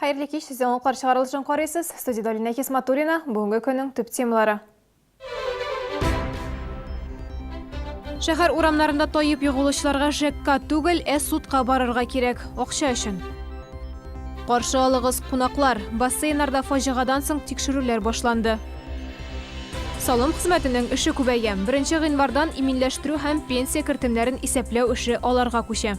Хәерле кич, сез яңалыклар чыгарылышын карыйсыз. Студиядә Алинә Хисматуллина. Бүгенге көннең төп темалары. Шәһәр урамнарында таеп егылучыларга ЖЭКка түгел, ә судка барырга кирәк. Акча өчен. Каршы алыгыз, кунаклар! Бассейннарда фаҗигадан соң тикшерүләр башланды. Салым хезмәтенең эше күбәя. Беренче гыйнвардан иминләштерү һәм пенсия кертемнәрен исәпләү эше аларга күчә.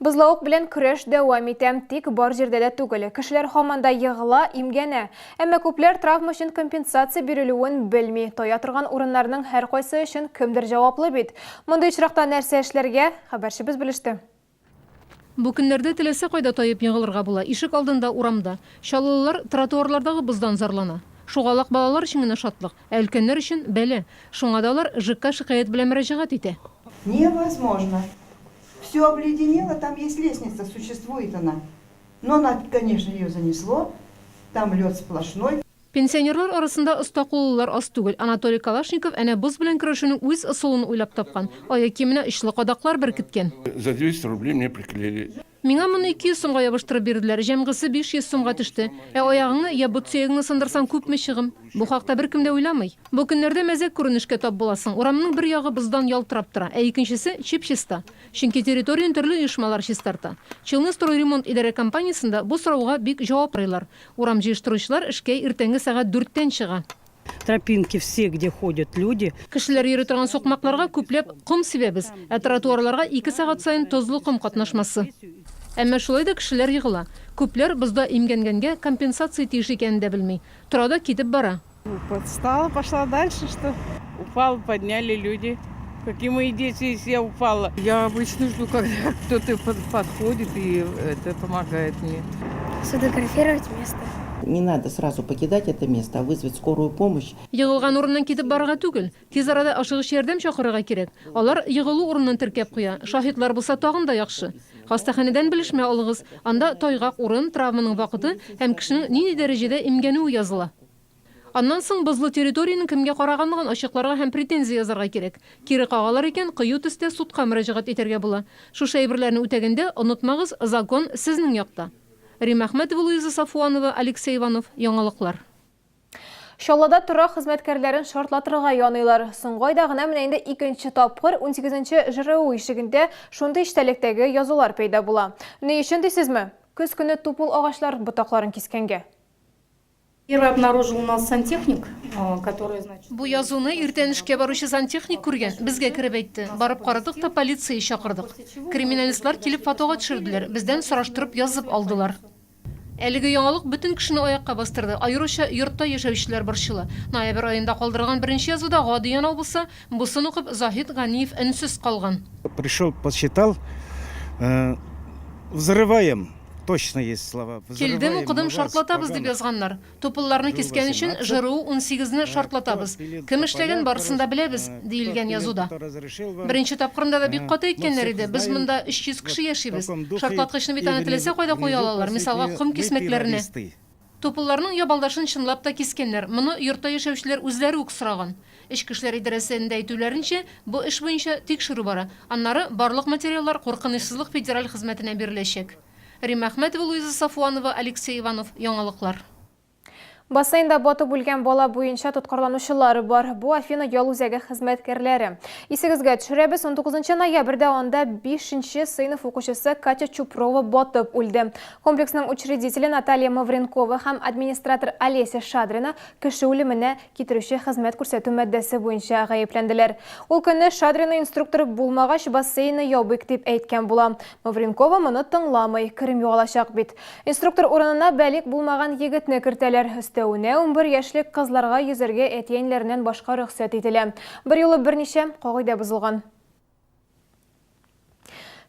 Бозлавык белән көрәш дәвам итә, тик бар җирдә дә түгел. Кешеләр һаман да егыла, имгәнә. Әмма күпләр травма өчен компенсация бирелүен белми. Тая торган урыннарның һәркайсы өчен кемдер җаваплы бит. Мондый очракта нәрсә эшләргә? Хәбәрчебез белеште. Бу көннәрдә теләсә кайда таеп егылырга була, ишек алдында, урамда. Чаллылылар тротуарлардагы боздан зарлана. Шугалак балалар өчен генә шатлык, ә өлкәннәр өчен, бәла. Шуңа да алар ЖЭКка шикаять белән мөрәҗәгать итә. Невозможно. Все обледенело, там есть лестница, существует она. Но она, конечно, ее занесло, там лед сплошной. Пенсионерлар арасында оста куллылар аз түгел. Анатолий Калашников әнә боз белән көрәшүнең үз ысулын уйлап тапкан, аяк киеменә очлы кадаклар беркеткән. За 200 рублей мне приклеили. Миңа моны 200 сумга ябыштырып бирделәр, җәмгысе 500 сумга төште. Ә аягыңны, я бот сөягеңне сындырсаң, күпме чыгым? Бу хакта беркем дә уйламый. Бу көннәрдә мәзәк күренешкә тап буласың, урамның бер ягы боздан ялтырап тора, ә икенчесе, чип-чиста. Чөнки территорияне төрле оешмалар чистарта. Челныстройремонт идарә компаниясендә бу сорауга бик җавап рыйлар. Урам җыештыручылар эшкә иртәнге сәгать дүрттән чыга. Тропинки все, где ходят люди. Кешеләр йөри торган сукмакларга күпләп ком сибәбез, ә тротуарларга ике сәгать саен тозлы ком катнашмасы. Әмма шулай да кешеләр егыла. Күпләр бозда имгәнгәнгә компенсация тиеш икәнен дә белми. Тора да китеп бара. Встала, пошла дальше, что. Упала, подняли люди. Какие мои дети, если я упала? Я обычно жду, когда кто-то подходит и это помогает мне. Сфотографировать место. Не надо сразу покидать это место, а вызвать скорую помощь. Егылган урыннан китеп барырга түгел, тиз арада ашыгыч ярдәм чакырырга кирәк. Алар егылу урынын теркәп куя, шаһитлар булса тагын да яхшы. Хастаханәдән белешмә алыгыз, анда тайгак урын, травманың вакыты һәм кешенең нинди дәрәҗәдә имгәнүе языла. Аннан соң бозлы территориянең кемгә караганлыгын ачыкларга һәм претензия язарга кирәк. Кире кагалар икән, кыю төстә судка мөрәҗәгать итәргә була. Шушы әйберләрне үтәгәндә, онытмагыз, закон сезнең якта. Римма Әхмәтова, Луиза Сафуанова, Алексей Иванов, Яңалыклар. Чаллыда торак хезмәткәрләрен шартлатырга яныйлар. Соңгы айда гына менә инде икенче тапкыр унсигезенче ЖРУ ишегендә шундый эчтәлектәге язулар пәйда була. Ни өчен дисезме? Көз көне тупыл агачлар ботакларын кискәнгә. Первый обнаружил у нас сантехник, который, значит. Бу язуны иртән эшкә баручы сантехник күргән, безгә кереп әйтте. Барып карадык та полиция чакырдык. Криминалистлар килеп фотога төшерделәр, бездән сораштырып язып алдылар. Әлеге яңалык бөтен кешене аякка бастырды, аеруча йортта яшәүчеләр борчыла. Ноябрь аенда калдырылган беренче язуда гади янау булса, бусын укып Заһид Ганиев өнсез калган. Пришел, посчитал, взрываем. Точно есть слова. Килдем, укыдым, шартлатабыз дип язганнар. Тупылларны кискән өчен ЖРУ унсигезне шартлатабыз. Кем эшләгән, барысын да беләбез, диелгән язуда. Беренче тапкырында да бик каты әйткәннәр иде, без монда 300 кеше яшибез. Шартлаткычны бит аны теләсә кайда куя алалар, мисалга, ком кисмәкләренә. Тупылларның ябалдашын чынлап та кискәннәр, моны йортта яшәүчеләр үзләре үк сораган. Эчке эшләр идарәсендә әйтүләренчә, бу эш буенча тикшерү бара. Аннары барлык материаллар Куркынычсызлык федераль хезмәтенә биреләчәк. Римма Әхмәтова, Луиза Сафуанова, Алексей Иванов, Яңалыклар. Бассейнда батып үлгән бала буенча тоткарланучылар бар. Бу Афина ял үзәге хезмәткәрләре. Исегезгә төшерәбез, унтугызынчы ноябрьдә анда бишенче сыйныф укучысы Катя Чупрова батып үлде. Комплексның учредителе Наталья Мавренкова һәм администратор Олеся Шадрина кеше үлеменә китерүче хезмәт күрсәтү маддәсе буенча гаепләнделәр. Ул көнне Шадрина инструктор булмагач, бассейнны ябыйк дип әйткән була. Мавренкова моны тыңламый, керем югалачак бит. Инструктор урынына балигъ булмаган егетне кертәләр. Өстәвенә, 11 яшьлек кызларга йөзәргә әти-әниләреннән башка рөхсәт ителә. Берьюлы берничә кагыйдә бозылган.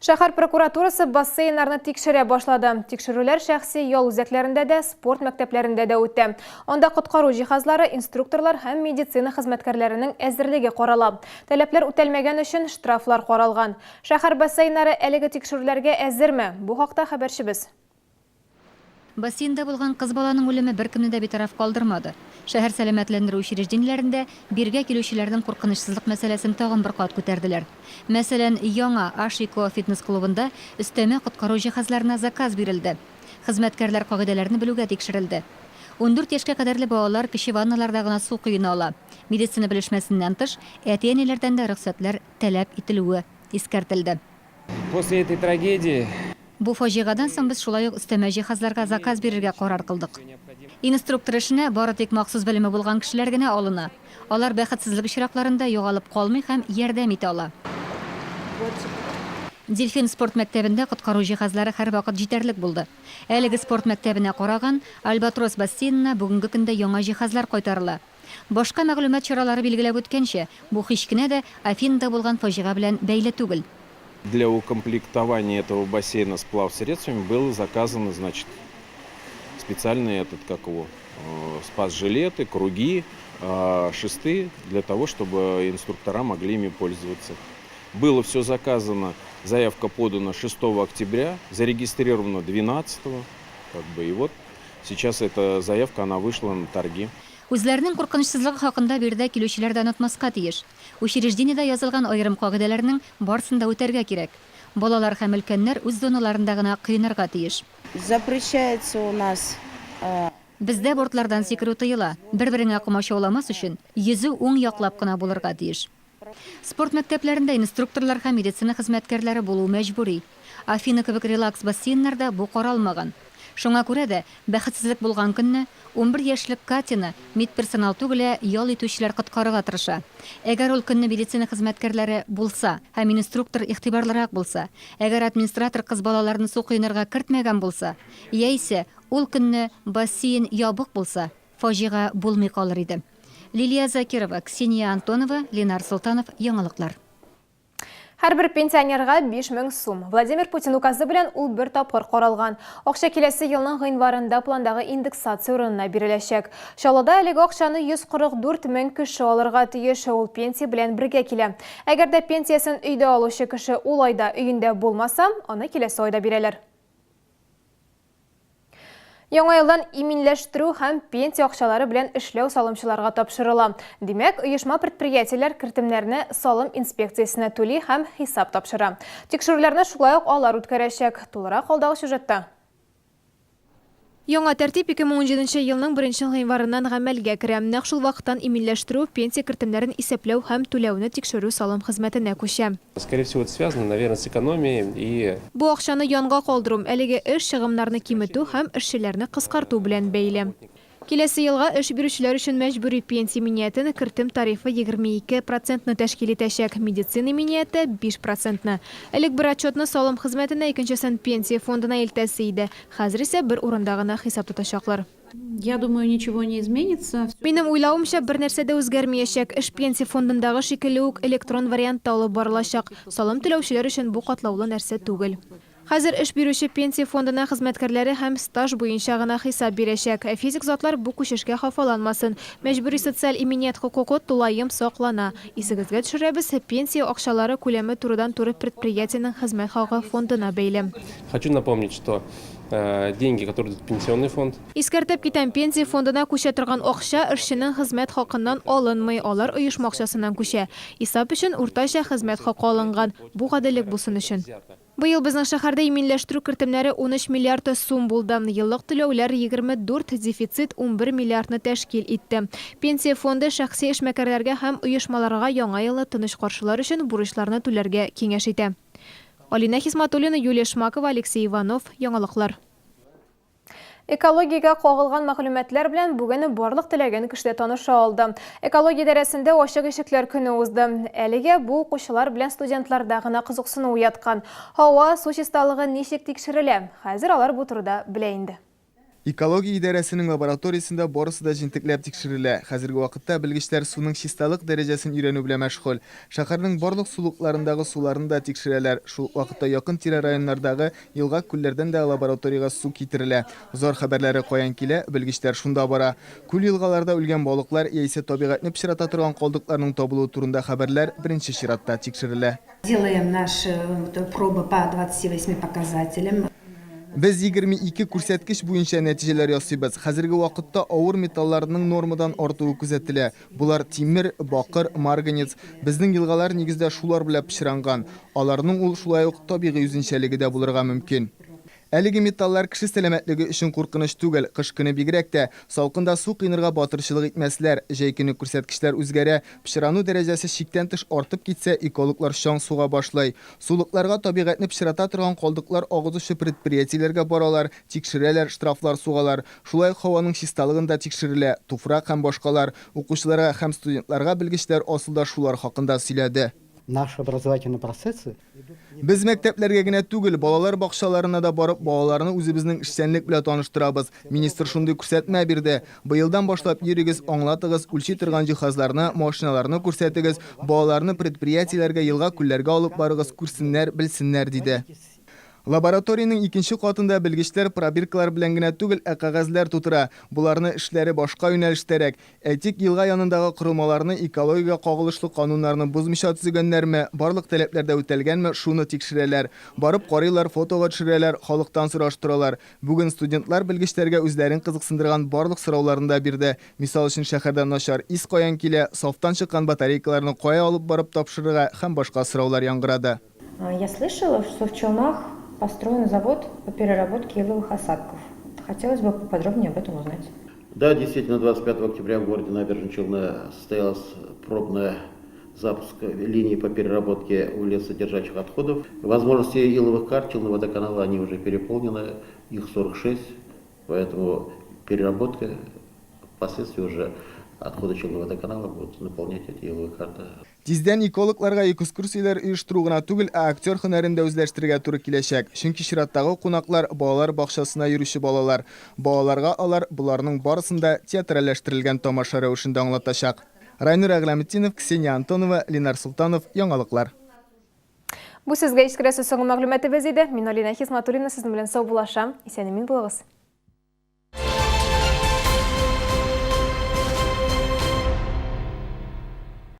Шәһәр прокуратурасы бассейннарны тикшерә башлады. Тикшерүләр шәхси ял үзәкләрендә дә, спорт мәктәпләрендә дә үтә. Анда коткару җиһазлары, инструкторлар һәм медицина хезмәткәрләренең әзерлеге карала. Таләпләр үтәлмәгән өчен штрафлар каралган. Шәһәр бассейннары әлеге тикшерүләргә әзерме? Бу хакта хәбәрчебез. Бассейнда булган кыз баланың үлеме беркемне дә битараф калдырмады. Шәһәр сәламәтләндерү учреждениеләрендә бирегә килүчеләрнең куркынычсызлык мәсьәләсен тагын бер кат күтәрделәр. Мәсәлән, яңа Ашико фитнес-клубында өстәмә коткару җиһазларына заказ бирелде. Хезмәткәрләр кагыйдәләрне белүгә тикшерелде. 14 яшькә кадәрле балалар кече ванналарда гына су коена ала. Медицина белешмәсеннән тыш, әти-әниләрдән дә рөхсәтләр таләп ителүе искәртелде. После этой трагедии. Бу фаҗигадан соң без шулай ук өстәмә җиһазларга заказ бирергә карар кылдык. Инструктор эшенә бары тик махсус белеме булган кешеләр генә алына. Алар бәхетсезлек очракларында югалып калмый һәм ярдәм итә ала. Дельфин спорт мәктәбендә коткару җиһазлары һәрвакыт җитәрлек булды. Әлеге спорт мәктәбенә караган Альбатрос бассейнына бүгенге көндә яңа җиһазлар кайтарыла. Башка мәгълүмат чаралары билгеләп үткәнчә, бу һич кенә дә Афинада булган фаҗига белән бәйле түгел. Для укомплектования этого бассейна с плавсредствами было заказано, значит, специальный этот, как его, спас-жилеты, круги, шесты, для того, чтобы инструктора могли ими пользоваться. Было все заказано, заявка подана 6 октября, зарегистрирована 12, как бы, и вот сейчас эта заявка, она вышла на торги. Үзләренең куркынычсызлыгы хакында биредә килүчеләр дә онытмаска тиеш. Учреждениедә язылган аерым кагыйдәләрнең барысын да үтәргә кирәк. Балалар һәм өлкәннәр үз зоналарында гына коенырга тиеш. Запрещается у нас. Бездә бортлардан сикерү тыела. Бер-береңә комачауламас өчен, йөзү уң яклап кына булырга тиеш. Спорт мәктәпләрендә инструкторлар һәм медицина хезмәткәрләре булу мәҗбүри. Афина кебек релакс-бассейннарда бу каралмаган. Шуңа күрә дә, бәхетсезлек булган көнне, 11 яшьлек Катяны медперсонал түгел, ә ял итүчеләр коткарырга тырыша. Әгәр ул көнне медицина хезмәткәрләре булса һәм инструктор игътибарлырак булса, әгәр администратор кыз балаларны су коенырга кертмәгән булса, яисә ул көнне бассейн ябык булса, Фаҗига булмый калыр иде. Лилия Закирова, Ксения Антонова, Ленар Солтанов, Яңалыклар. Һәрбер пенсионерга 5000 сум. Владимир Путин указы белән ул бер тапкыр каралган. Акча киләсе елның гыйнварында пландагы индексация урынына биреләчәк. Чаллыда әлеге акчаны 144 мең кеше алырга тиеш. Ул пенсия белән бергә килә. Әгәр дә пенсиясен өйдә алучы кеше ул айда өендә булмаса, аны киләсе айда бирәләр. Яңа елдан иминләштерү һәм пенсия акчалары белән эшләү салымчыларга тапшырыла. Димәк, оешма-предприятиеләр кертемнәрне салым инспекциясенә түли һәм хисап тапшыра. Тикшерүләрне шулай ук алар үткәрәчәк. Тулырак алдагы сюжетта. Яңа тәртип 2017 нче елның беренче гыйнварыннан гамәлгә керә. Нәкъ шул вакыттан иминләштерү, пенсия кертемнәрен исәпләү һәм түләүне тикшерү салым хезмәтенә күчә. Скорее всего, это связано, наверное, с экономией и. Бу акчаны янга калдыру, әлеге эш чыгымнарны киметү һәм эшчеләрне кыскарту белән бәйле. Киләсе елга эш бирүчеләр өчен мәҗбүри пенсия иминиятен кертем тарифы 22 процентны тәшкил итәчәк, медицина иминияте, 5 процентны. Элек бер отчетны салым хезмәтенә, икенчесен пенсия фондына илтәсе иде. Хәзер исә бер урында гына хисап тотачаклар. Я думаю, ничего не изменится. Минем уйлавымча, бернәрсә дә үзгәрмиячәк. Эш Пенсия фондындагы шикелле үк электрон вариантта алып барылачак. Салым түләүчеләр өчен бу катлаулы нәрсә түгел. Хәзер эш бирүче Пенсия фондына хезмәткәрләре һәм стаж буенча гына хисап бирәчәк. Ә физик затлар бу күчешкә хафаланмасын. Мәҗбүри социаль иминият хокукы тулаем саклана. Исегезгә төшерәбез, пенсия акчалары күләме турыдан-туры предприятиенең хезмәт хакы фондына бәйле. Хочу напомнить, что деньги, которые идут в пенсионный фонд. Искәртеп китәм, пенсия фондына күчә торган акча эшченең хезмәт хакыннан алынмый, алар оешма акчасыннан күчә. Исап өчен уртача хезмәт хакы алынган, бу гаделлек булсын өчен. Быел безнең шәһәрдә иминләштерү кертемнәре 13 миллиард сум булды. Еллык түләүләр 24, дефицит 11 миллиардны тәшкил итте. Пенсия фонды шәхси эшмәкәрләргә һәм оешмаларга яңа елны тыныч каршылар өчен бурычларны түләргә киңәш итә. Алинә Хисматуллина, Юлия Шмакова, Алексей Иванов, Яңалыклар. Экологиягә кагылган мәгълүматлар белән бүген барлык теләгән кеше дә таныша алды. Экология идарәсендә ачык ишекләр көне узды. Әлегә бу укучылар белән студентларда гына кызыксыну уяткан. Һава, су чисталыгы ничек тикшерелә? Хәзер алар бу турыда белә инде. Экология идарәсенең лабораториясендә барысы да җентекләп тикшерелә. Хәзерге вакытта белгечләр суның чисталык дәрәҗәсен өйрәнү белән мәшгуль. Шәһәрнең барлык сулыкларындагы суларны да тикшерәләр. Шул ук вакытта якын-тирә районнардагы елга-күлләрдән дә лабораториягә су китерелә. Зар хәбәрләре каян килә, белгечләр шунда бара. Күл-елгаларда үлгән балыклар яисә табигатьне пычрата торган калдыкларның табылуы турында хәбәрләр беренче чиратта тикшерелә. Делаем наши пробы по 28 показателям. Без 22 күрсәткеч буенча нәтиҗәләр ясыйбыз. Хәзерге вакытта авыр металларның нормадан артуы күзәтелә. Болар тимер, бакыр, марганец. Безнең елгалар нигездә шулар белән пычранган. Аларның ул шулай ук табигый үзенчәлеге дә булырга мөмкин. Әлеге металлар кеше сәламәтлеге өчен куркыныч түгел, кыш көне бигрәк тә. Салкында су коенырга батырчылык итмәсләр. Җәй көне күрсәткечләр үзгәрә, пычрану дәрәҗәсе чиктән тыш артып китсә, экологлар чаң суга башлый. Сулыкларга табигатьне пычрата торган калдыклар агызучы предприятиеләргә баралар, тикшерәләр, штрафлар сугалар. Шулай ук һаваның чисталыгын да тикшерелә, туфрак һәм башкалар. Укучыларга һәм студентларга белгечләр асылда шулар хакында сөйләде. Наши образовательные процессы. Без мәктәпләргә генә түгел, балалар бакчаларына да барып, балаларны үзебезнең эшчәнлек белән таныштырабыз. Министр шундый күрсәтмә бирде. Быелдан башлап йөрегез, аңлатыгыз, үлчи торган җиһазларны, машиналарны күрсәтегез, балаларны предприятиеләргә, елга-күлләргә алып барыгыз, күрсеннәр, белсеннәр, диде. Лабораториянең икенче катында белгечләр пробиркалар белән генә түгел, ә кәгазьләр тутыра. Боларны эшләре башка юнәлештәрәк. Әйтик, елга янындагы корылмаларны экологиягә кагылышлы кануннарны бозмыйча төзегәннәрме, барлык таләпләр дә үтәлгәнме, шуны тикшерәләр. Барып карыйлар, фотога төшерәләр, халыктан сораштыралар. Бүген студентлар белгечләргә үзләрен кызыксындырган барлык сорауларны да бирде. Мисал өчен, шәһәрдә начар ис каян килә, сафтан чыккан батарейкаларны кая алып барып тапшырырга һәм башка сораулар яңгырады. Я слышала, что в Челнах построен завод по переработке еловых осадков. Хотелось бы поподробнее об этом узнать. Да, действительно, 25 октября в городе Набережные Челны состоялась пробная запуск линии по переработке углесодержащих отходов. Возможности иловых карт Челны-водоканала, они уже переполнены, их 46, поэтому переработка впоследствии уже отходы Челны-водоканала будут наполнять эти иловые карты. Тиздән экологларга экскурсияләр оештыру гына түгел, ә актер һөнәрен дә үзләштерергә туры киләчәк. Чөнки чираттагы кунаклар, балалар бакчасына йөрүче балалар. Балаларга алар боларның барысын да театральләштерелгән тамаша рәвешендә аңлатачак. Райнур Әгъләметдинов, Ксения Антонова, Ленар Солтанов, Яңалыклар. Бу сезгә җиткерәсе соңгы мәгълүматыбыз иде. Мин Алинә Хисматуллина сезнең белән саубуллашам. Исән-имин булыгыз.